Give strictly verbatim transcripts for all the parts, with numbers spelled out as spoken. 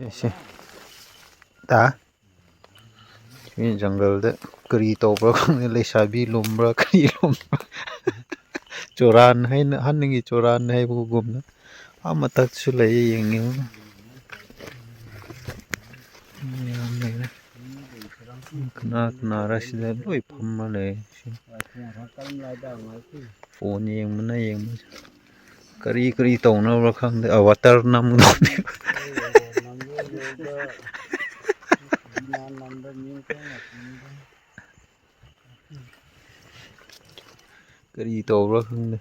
ꯑꯦꯁꯦ꯫ ꯇꯥ꯫ ꯁꯤ ꯖꯪꯒꯜꯗ ꯀꯔꯤ ꯇꯧꯕ꯭ꯔꯥ ꯈꯪꯗꯦ, ꯂꯩꯁꯥꯕꯤ ꯂꯨꯝꯕ꯭ꯔꯥ, ꯀꯔꯤ ꯂꯨꯝꯕ꯭ꯔꯥ? ꯆꯣꯔꯥꯟ ꯍꯥꯏꯅ, ꯑꯍꯟꯒꯤ ꯆꯣꯔꯥꯟ ꯍꯥꯏꯕꯒꯨꯝꯅ꯫ ꯑꯥ ꯃꯊꯛꯁꯨ ꯂꯩꯌꯦ, ꯌꯦꯡꯅꯤꯡꯉꯨ꯫ ꯃꯌꯥꯝ ꯂꯩꯔꯦ꯫ ꯀꯅꯥ ꯀꯅꯥꯔ ꯁꯤꯗ ꯂꯣꯏ ꯐꯝꯃ ꯂꯩ꯫ ꯁꯤ ꯐꯣꯟ ꯌꯦꯡꯕꯅ ꯌꯦꯡꯕꯅ꯫ ꯀꯔꯤ ꯀꯔꯤ ꯇꯧꯅꯕ꯭ꯔꯥ ꯈꯪꯗꯦ꯫ ꯑ, ꯋꯥꯇꯔ ꯅꯝꯒꯗꯧꯅꯤ꯫ ꯀꯔꯤ ꯇꯧꯕ꯭ꯔꯥ ꯈꯪꯗꯦ꯫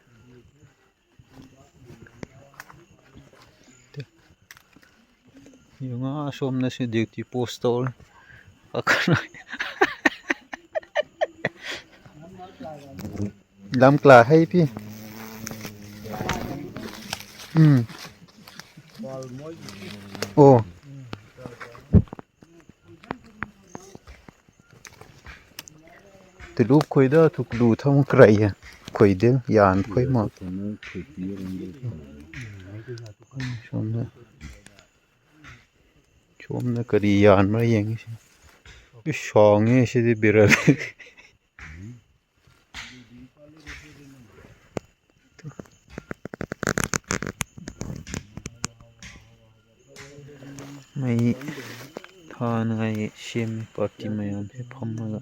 ꯌꯦꯡꯉꯣ, ꯑꯁꯣꯝꯅꯁꯨ ꯗ꯭ꯌꯨꯇꯤ ꯄꯣꯁ ꯇꯧꯔꯦ꯫ ꯄꯥꯈꯠꯂꯣꯏ꯫ ꯂꯝ ꯀ꯭ꯂꯥ ꯍꯩ ꯄꯤ꯫ ꯎꯝ꯫ ꯑꯣ꯫ ꯇꯨꯂꯨ ꯈꯣꯏꯗ ꯊꯨꯛꯂꯨ ꯊꯝ ꯀ꯭ꯔꯩꯌꯦ꯫ ꯈꯣꯏꯗꯦ ꯌꯥꯟ ꯈꯣꯏ ꯃ꯫ ꯁꯣꯝꯗ꯫ ꯁꯣꯝꯗ ꯀꯔꯤ ꯌꯥꯟꯕ꯭ꯔꯥ ꯌꯦꯡꯉꯤꯁꯤ꯫ ꯏꯁ, ꯁꯥꯡꯉꯦ ꯁꯤꯗꯤ ꯕꯦꯔꯦꯜ꯫ ꯃꯩ ꯊꯥꯅꯉꯥꯏꯒꯤ ꯁꯦꯝꯃꯤ ꯄꯥꯔꯇꯤ ꯃꯌꯥꯝꯁꯦ ꯐꯝꯃꯒ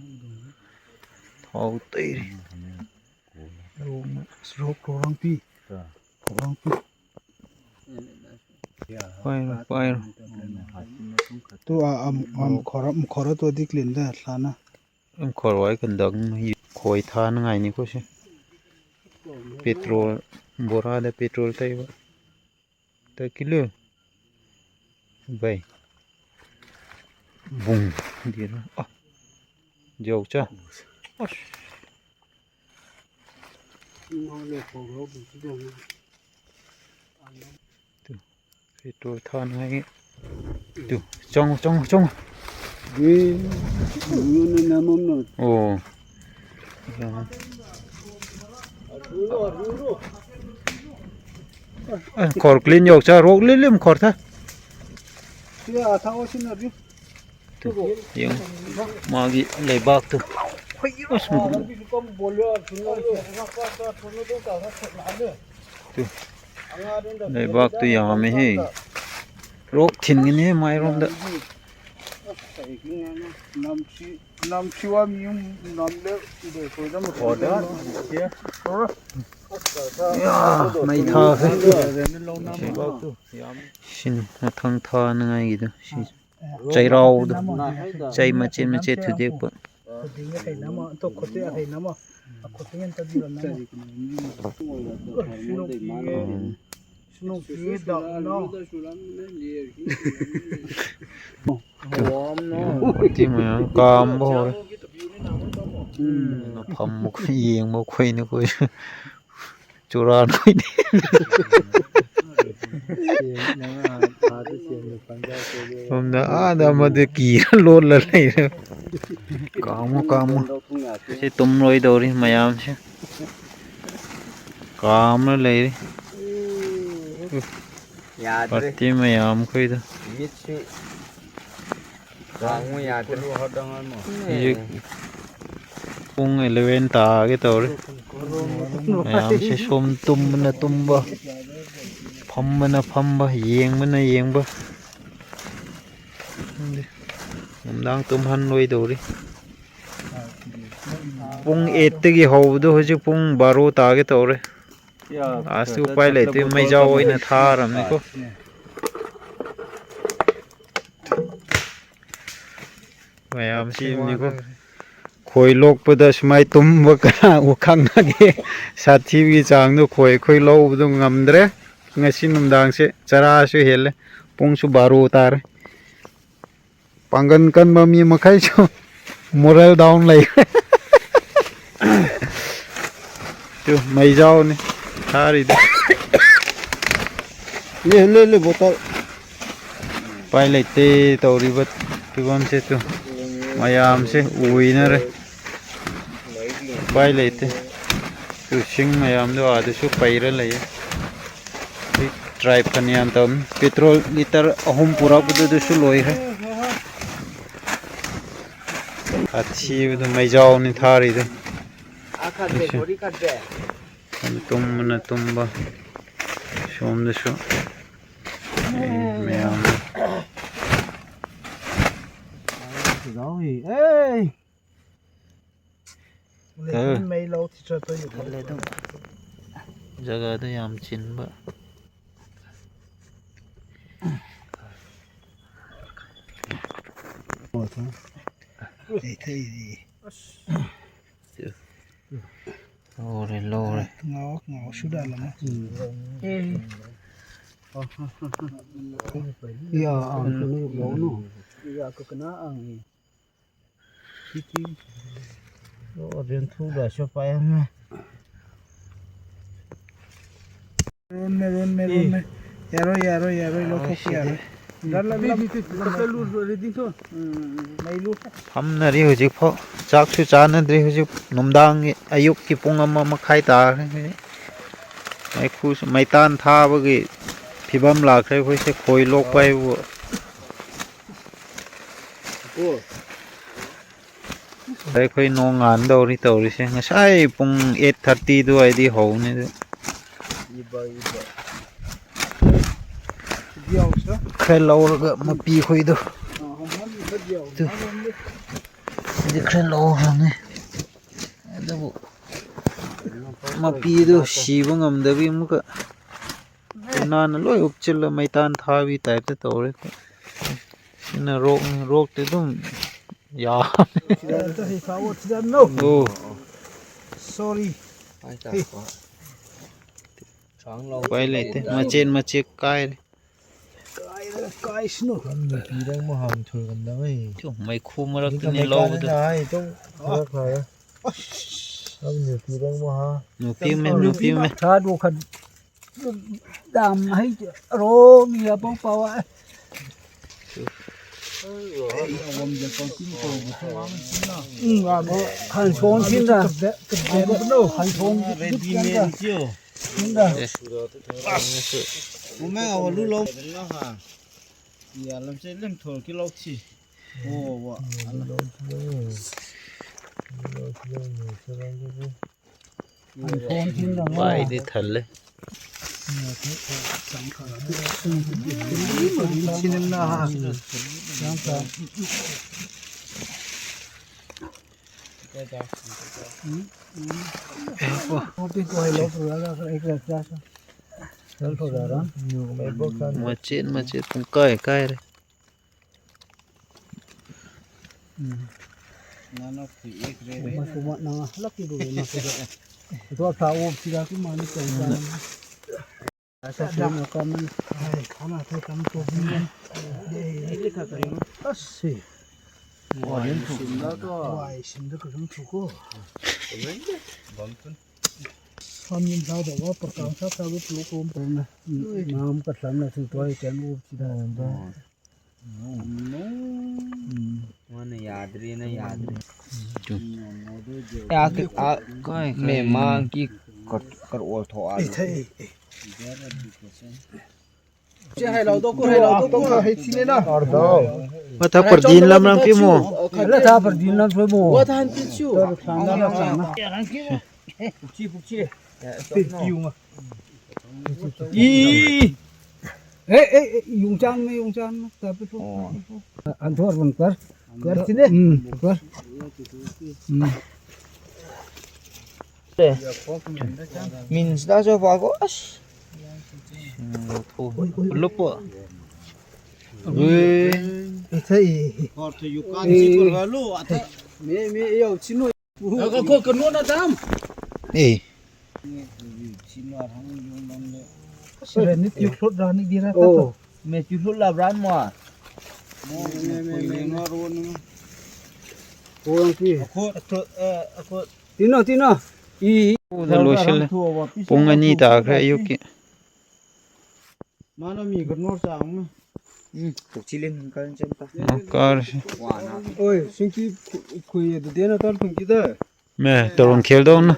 ꯊꯥꯎ ꯇꯩꯔꯤ꯫ ꯔꯣꯛ, ꯔꯣꯛ ꯔꯣꯔꯥꯡꯄꯤ꯫ ꯔꯣꯔꯥꯡꯄꯤ꯫ ꯄꯥꯏꯔꯣ, ꯄꯥꯏꯔꯣ꯫ ꯇꯨ, ꯑ, ꯑ, ꯑ, ꯃꯈꯣꯔ, ꯃꯈꯣꯔ ꯇꯨ ꯑꯗꯤ ꯀ꯭ꯂꯤꯟꯗ ꯂꯥꯅ꯫ ꯈꯣꯔꯋꯥꯏ ꯀꯟꯗꯛ ꯈꯣꯏ ꯊꯥꯅꯉꯥꯏꯅꯤꯀꯣ ꯁꯤ꯫ ꯄꯦꯇ꯭ꯔꯣꯜ, ꯕꯣꯔꯥꯗ ꯄꯦꯇ꯭ꯔꯣꯜ ꯇꯩꯕ꯫ ꯇ ꯀꯤꯂꯣ꯫ ꯚꯥꯏ꯫ ꯕꯨꯡ꯫ ꯗꯤꯔ꯫ ꯑ꯫ ꯌꯧꯆꯥ꯫ ꯑꯁ꯫ ꯇꯨ, ꯄꯦꯇ꯭ꯔꯣꯜ ꯊꯥꯅꯉꯥꯏꯒꯤ꯫ ꯇꯨ, ꯆꯪꯉꯨ, ꯆꯪꯉꯨ, ꯆꯪꯉꯨ꯫ ꯑꯦ, ꯅꯉꯣꯟꯗ ꯅꯝꯃꯝꯅ꯫ ꯑꯣ꯫ ꯑ, ꯈꯣꯔ ꯀ꯭ꯂꯤꯟ ꯌꯧ ꯆꯥ, ꯔꯣꯛ ꯂꯤ ꯂꯤꯝ ꯈꯣꯔ ꯊꯥ꯫ ꯌꯦꯡꯉꯨ, ꯃꯥꯒꯤ ꯂꯩꯕꯥꯛꯇꯨ꯫ ꯑꯁ, ꯇꯨ, ꯂꯩꯕꯥꯛꯇꯨ ꯌꯥꯝꯃꯦꯍꯦ꯫ ꯔꯣꯛ ꯊꯤꯟꯒꯅꯤꯍꯦ ꯃꯥꯏꯔꯣꯝꯗ꯫ ꯅꯝꯁꯤ-, ꯅꯝꯁꯤꯋꯥ ꯃꯤꯌꯨꯝ ꯅꯝꯂꯦ꯫ ꯏꯗꯦ ꯀꯣꯏꯗ ꯃꯈꯣꯏꯗ꯫ ꯌꯥ, ꯃꯩ ꯊꯥꯈ꯭ꯔꯦ꯫ ꯁꯤꯅꯤ ꯃꯊꯪ ꯊꯥꯅꯉꯥꯏꯒꯤꯗꯣ꯫ ꯁꯤ ꯆꯩꯔꯥꯎꯗꯣ꯫ ꯆꯩ ꯃꯆꯦꯠ ꯃꯆꯦꯠ ꯊꯨꯗꯦꯛꯄ꯫ ꯈꯨꯗꯤꯡꯒꯤ ꯑꯩꯈꯩꯅ ꯑꯃ, ꯑꯟꯇꯣ ꯈꯨꯠꯇꯤ ꯑꯩꯈꯩꯅ ꯑꯃ, ꯑꯈꯨꯠꯇꯤ ꯍꯦꯟꯅ ꯇꯧꯕꯤꯔꯝꯅꯦ꯫ ꯁꯤ ꯅꯨꯄꯤꯒꯤ ꯗꯥꯛꯅꯣ꯫ ꯃꯇꯤ ꯃꯌꯥꯝ ꯀꯥꯝꯕ ꯍꯧꯔꯦ꯫ ꯎꯝ꯫ ꯐꯝꯕ ꯈꯣꯏ, ꯌꯦꯡꯕ ꯈꯣꯏꯅ ꯈꯣꯏ꯫ ꯆꯨꯔꯥꯟ ꯈꯣꯏꯅꯤ꯫ ꯁꯣꯝꯗ ꯑꯥꯗ ꯑꯃꯗꯤ ꯀꯤꯔ ꯂꯣꯠꯂ ꯂꯩꯔꯦ꯫ ꯀꯥꯝꯃꯣ, ꯀꯥꯝꯃꯣ꯫ ꯁꯤ ꯇꯨꯝꯂꯣꯏꯗꯧꯔꯤ ꯃꯌꯥꯝꯁꯦ꯫ ꯀꯥꯝꯅ ꯂꯩꯔꯤ꯫ ꯌꯥꯗ꯭ꯔꯦ꯫ ꯄꯥꯔꯇꯤ ꯃꯌꯥꯝ ꯈꯣꯏꯗꯣ꯫ ꯃꯤꯠꯁꯨ ꯍꯥꯡꯉꯨ ꯌꯥꯗ꯭ꯔꯦ꯫ ꯍꯧꯖꯤꯛ ꯄꯨꯡ eleven ꯇꯥꯒꯦ ꯇꯧꯔꯦ꯫ ꯃꯌꯥꯝꯁꯦ ꯁꯣꯝ ꯇꯨꯝꯕꯅ ꯇꯨꯝꯕ, ꯐꯝꯕꯅ ꯐꯝꯕ, ꯌꯦꯡꯕꯅ ꯌꯦꯡꯕ꯫ ꯈꯪꯗꯦ꯫ ꯅꯨꯡꯗꯥꯡ ꯇꯨꯝꯍꯟꯂꯣꯏꯗꯧꯔꯤ꯫ ꯄꯨꯡ eight ꯇꯒꯤ ꯍꯧꯕꯗꯣ ꯍꯧꯖꯤꯛ ꯄꯨꯡ ꯕꯥꯔꯣ ꯇꯥꯒꯦ ꯇꯧꯔꯦ꯫ ꯑꯁ, ꯎꯄꯥꯏ ꯂꯩꯇꯦ, ꯃꯩꯖꯥꯎ ꯑꯣꯏꯅ ꯊꯥꯔꯕꯅꯤꯀꯣ꯫ ꯃꯌꯥꯝ ꯁꯦꯝꯅꯤꯀꯣ꯫ ꯈꯣꯏ ꯂꯣꯛꯄꯗ ꯁꯨꯃꯥꯏ ꯇꯨꯝꯕ ꯀꯅꯥꯕꯨ ꯈꯪꯅꯒꯦ? ꯁꯥꯊꯤꯕꯒꯤ ꯆꯥꯡꯗꯣ ꯈꯣꯏ ꯑꯩꯈꯣꯏ ꯂꯧꯕꯗꯣ ꯉꯝꯗ꯭ꯔꯦ꯫ ꯉꯁꯤ ꯅꯨꯡꯗꯥꯡꯁꯦ ꯆꯔꯥꯁꯨ ꯍꯦꯜꯂꯦ꯫ ꯄꯨꯡꯁꯨ ꯕꯥꯔꯣ ꯇꯥꯔꯦ꯫ ꯄꯥꯡꯒꯟ ꯀꯟꯕ ꯃꯤ ꯃꯈꯩꯁꯨ moral down ꯂꯩ꯫ ꯇꯨ, ꯃꯩꯖꯥꯎꯅꯤ ꯊꯥꯔꯤꯗꯣ꯫ ꯂꯦ, ꯂꯦ, ꯂꯦ, ꯕꯣꯇꯜ꯫ ꯎꯄꯥꯏ ꯂꯩꯇꯦ ꯇꯧꯔꯤꯕ ꯐꯤꯕꯝꯁꯦ ꯇꯨ꯫ ꯃꯌꯥꯝꯁꯦ ꯎꯏꯅꯔꯦ꯫ ꯎꯄꯥꯏ ꯂꯩꯇꯦ꯫ ꯇꯨ ꯁꯤꯡ ꯃꯌꯥꯝꯗꯣ ꯑꯥꯗꯁꯨ ꯄꯩꯔ ꯂꯩꯌꯦ꯫ ꯁꯤ ꯇ꯭ꯔꯥꯏ ꯐꯅꯌꯥꯝ ꯇꯧꯅꯤ꯫ ꯄꯦꯇ꯭ꯔꯣꯜ ꯂꯤꯇꯔ ꯑꯍꯨꯝ ꯄꯨꯔꯛꯄꯗꯨꯗꯁꯨ ꯂꯣꯏꯈ꯭ꯔꯦ꯫ ꯑꯊꯤꯕꯗꯨ ꯃꯩꯖꯥꯎꯅꯤ ꯊꯥꯔꯤꯗꯨ꯫ ꯁꯤꯁꯦ꯫ ꯇꯨꯝꯕꯅ ꯇꯨꯝꯕ꯫ ꯁꯣꯝꯗꯁꯨ꯫ ꯑꯦ, ꯃꯌꯥꯝ꯫ ꯂꯩ ꯑꯗꯨꯝ꯫ ꯖꯒꯥꯗꯨ ꯌꯥꯝ ꯆꯤꯟꯕ꯫ ꯂꯣꯏꯔꯦ, ꯂꯣꯏꯔꯦ꯫ ꯉꯥꯎ, ꯉꯥꯎ ꯁꯨꯗꯥ ꯂꯃ꯫ ꯌꯥ, ꯑꯪ ꯁꯨꯅ ꯌꯨꯛ ꯂꯧꯅꯨ꯫ ꯌꯥ, ꯀꯀꯅꯥ ꯑꯪ꯫ ꯔꯦꯟ ꯊꯨꯗꯁꯨ ꯄꯥꯏꯔꯝꯃꯦ꯫ ꯔꯣꯟꯃꯦ, ꯔꯣꯟꯃꯦ, ꯔꯣꯟꯃꯦ꯫ ꯌꯥꯔꯣꯏ, ꯌꯥꯔꯣꯏ, ꯌꯥꯔꯣꯏ, ꯂꯧꯊꯣꯛꯄ ꯌꯥꯔꯣꯏ꯫ ꯎꯝ, ꯎꯝ, ꯎꯝ, ꯃꯩ ꯂꯨ꯫ ꯐꯝꯅꯔꯤ ꯍꯧꯖꯤꯛꯐꯥꯎ꯫ ꯆꯥꯛꯁꯨ ꯆꯥꯅꯗ꯭ꯔꯤ ꯍꯧꯖꯤꯛ꯫ ꯅꯨꯡꯗꯥꯡꯒꯤ, ꯑꯌꯨꯛꯀꯤ ꯄꯨꯡ ꯑꯃ ꯃꯈꯥꯏ ꯇꯥꯈ꯭ꯔꯦ ꯍꯧꯖꯤꯛ꯫ ꯃꯩꯈꯨꯁꯨ, ꯃꯩꯇꯥꯟ ꯊꯥꯕꯒꯤ ꯐꯤꯕꯝ ꯂꯥꯛꯈ꯭ꯔꯦ ꯑꯩꯈꯣꯏꯁꯦ꯫ ꯈꯣꯏ ꯂꯣꯛꯄ ꯍꯥꯏꯕꯨ꯫ ꯑꯩꯈꯣꯏ ꯅꯣꯡ ꯉꯥꯟꯗꯧꯔꯤ ꯇꯧꯔꯤꯁꯦ꯫ ꯉꯁꯥꯏ ꯄꯨꯡ eight thirty ꯑꯗꯨꯋꯥꯏꯗꯤ ꯍꯧꯕꯅꯤ ꯑꯗꯨ꯫ ꯈꯔ ꯂꯧꯔꯒ ꯃꯄꯤ ꯈꯣꯏꯗꯣ꯫ ꯑꯗꯨ ꯈꯔ ꯂꯧꯈ꯭ꯔꯕꯅꯤ꯫ ꯑꯗꯨꯕꯨ ꯃꯄꯤꯗꯨ ꯁꯤꯕ ꯉꯝꯗꯕꯤ ꯑꯃꯨꯛꯀ ꯎꯅꯥꯅ ꯂꯣꯏ ꯎꯞꯆꯤꯜꯂ ꯃꯩꯇꯥꯟ ꯊꯥꯕꯤ ꯇꯥꯏꯞꯇ ꯇꯧꯔꯦ꯫ ꯁꯤꯅ ꯔꯣꯛꯅꯤ, ꯔꯣꯛꯇꯤ ꯑꯗꯨꯝ ꯌꯥ-, ꯑꯣ꯫ ꯁꯣꯔꯤ꯫ ꯎꯄꯥꯏ ꯂꯩꯇꯦ, ꯃꯆꯦꯠ ꯃꯆꯦꯠ ꯀꯥꯏꯔꯦ꯫ ꯀꯥꯏꯔꯒ ꯀꯥꯏꯁꯅꯨ꯫ ꯅꯨꯄꯤꯗꯪ ꯃꯍꯥꯝ ꯊꯣꯏꯒꯟꯗꯕꯩ꯫ ꯃꯩꯈꯨ ꯃꯔꯛꯇꯅꯤ ꯂꯧꯕꯗ꯫ ꯅꯨꯄꯤ ꯃꯦ, ꯅꯨꯄꯤ ꯃꯦ꯫ ꯊꯥꯗꯣꯛꯈꯟ꯫ ꯗꯥꯝ ꯍꯩ ꯔꯣ ꯃꯤ ꯑꯄꯧ ꯄꯋꯥ꯫ ꯎꯝ, ꯑꯕꯣ ꯈꯟꯁꯣꯟ ꯁꯤꯟꯗ꯫ ꯈꯟꯁꯣꯟ ꯁꯤꯟꯗ꯫ ꯑꯁ꯫ Umeng awa lu lo. Ha. Ya lam se lem thol ki lo si. Wo wa. Bai di thal le. Macet, macet, pung kai, kai re. Nano kui ek re re. Masuk mak nang laki dulu nak tu. Itu apa? Oh, tidak tu mana tu? Asa tu nak kamu. Hai, kamu tu kamu tu. Ini kata ini. Asi. Wah, ini tu. Wah, ini tu kerja tu ko. Bangkun. Samin sa da wa perkang sa sa lu lu kum perna. Nam ka sam na sing tuai kan u si da. Wane yadri na yadri. Ya ke a kai me mang ki kar kar ol tho a. Che hai lo do ko hai lo do ko hai chi ne na. Wa tha par din lam ram pi mo. Ala tha par din lam pi mo. Wa tha han pi chu. Tar khan da na sa na. Chi pu chi. Pi pi u ma. Ih. Eh, eh, eh, yung chan me, yung chan me. Tapi tu. An thor bun kar. Kar chi ne. Hmm, kar. Hmm. Min sta so pa ko as. Lupo. Ui. Kor to yukan si kor halu ata. Me, me, yo, chino. Ka ko ka no na dam. Eh. Chino arhang yung nam le. Sira ni tiu thot rani dira ta to. Me tiu thot la bran mo. Me, me, me, me, no ro ni. Ko ang ki. Ko to, eh, ko. Tino, tino. I. Pung ani ta kra yuki. Mano mi garnor sa ang. Hmm, tuk chilin kan chen ta. Kar. Oi, singki kui de dena tar tung kita. Me, torun khel don.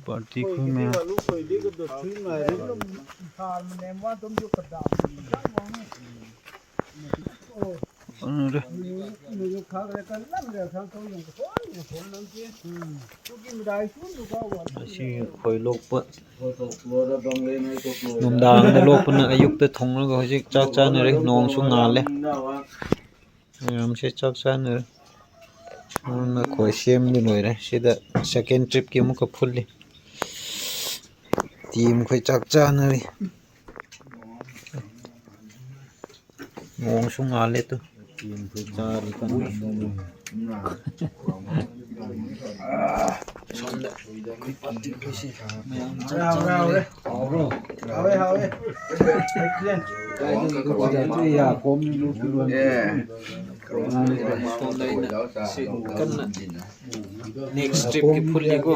Party ꯈꯣꯏ ꯃꯌꯥꯝ꯫ ꯎꯅꯔꯦ꯫ ꯉꯁꯤ ꯈꯣꯏ ꯂꯣꯛꯄ ꯅꯨꯡꯗꯥꯡꯗ ꯂꯣꯛꯄꯅ ꯑꯌꯨꯛꯇ ꯊꯣꯡꯂꯒ ꯍꯧꯖꯤꯛ ꯆꯥꯛ ꯆꯥꯅꯔꯦ꯫ ꯅꯣꯡꯁꯨ ꯉꯥꯜꯂꯦ꯫ ꯃꯌꯥꯝꯁꯦ ꯆꯥꯛ ꯆꯥꯅꯔꯦ꯫ ꯃꯣꯏꯅ ꯈꯣꯏ ꯁꯦꯝꯕ ꯂꯣꯏꯔꯦ꯫ ꯁꯤꯗ ꯁꯦꯀꯦꯟ ꯇ꯭ꯔꯤꯞꯀꯤ ꯑꯃꯨꯛꯀ ꯐꯨꯜꯂꯤ꯫ ꯇꯤꯝ ꯈꯣꯏ ꯆꯥꯛ ꯆꯥꯅꯔꯤ꯫ ꯅꯣꯡꯁꯨ ꯉꯥꯜꯂꯦ ꯇꯨ꯫ ꯇꯤꯝ ꯈꯣꯏ ꯆꯥꯔꯤ ꯀꯟꯅ꯫ ꯁꯣꯝꯗ ꯑꯩꯈꯣꯏ ꯄꯥꯔꯇꯤ ꯈꯣꯏꯁꯦ ꯃꯌꯥꯝ ꯆꯥꯛ ꯆꯥꯅꯔꯦ꯫ ꯍꯥꯎꯔꯦ꯫ ꯀꯥꯏꯗꯒꯤ ꯀꯣꯝ ꯁꯣꯝꯗ ꯑꯩꯅ ꯁꯤ ꯀꯟꯅ ꯅꯦꯛꯁ ꯇ꯭ꯔꯤꯞꯀꯤ ꯐꯨꯜꯂꯤꯀꯣ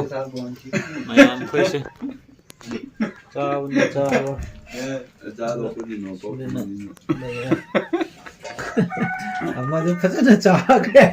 ꯃꯌꯥꯝ ꯈꯣꯏꯁꯦ꯫ ꯆꯥꯕꯅ ꯆꯥꯕ꯫ ꯁꯤꯗꯅ ꯂꯩꯔꯦ꯫ ꯑꯃꯗꯨ ꯐꯖꯅ ꯆꯥꯈ꯭ꯔꯦ꯫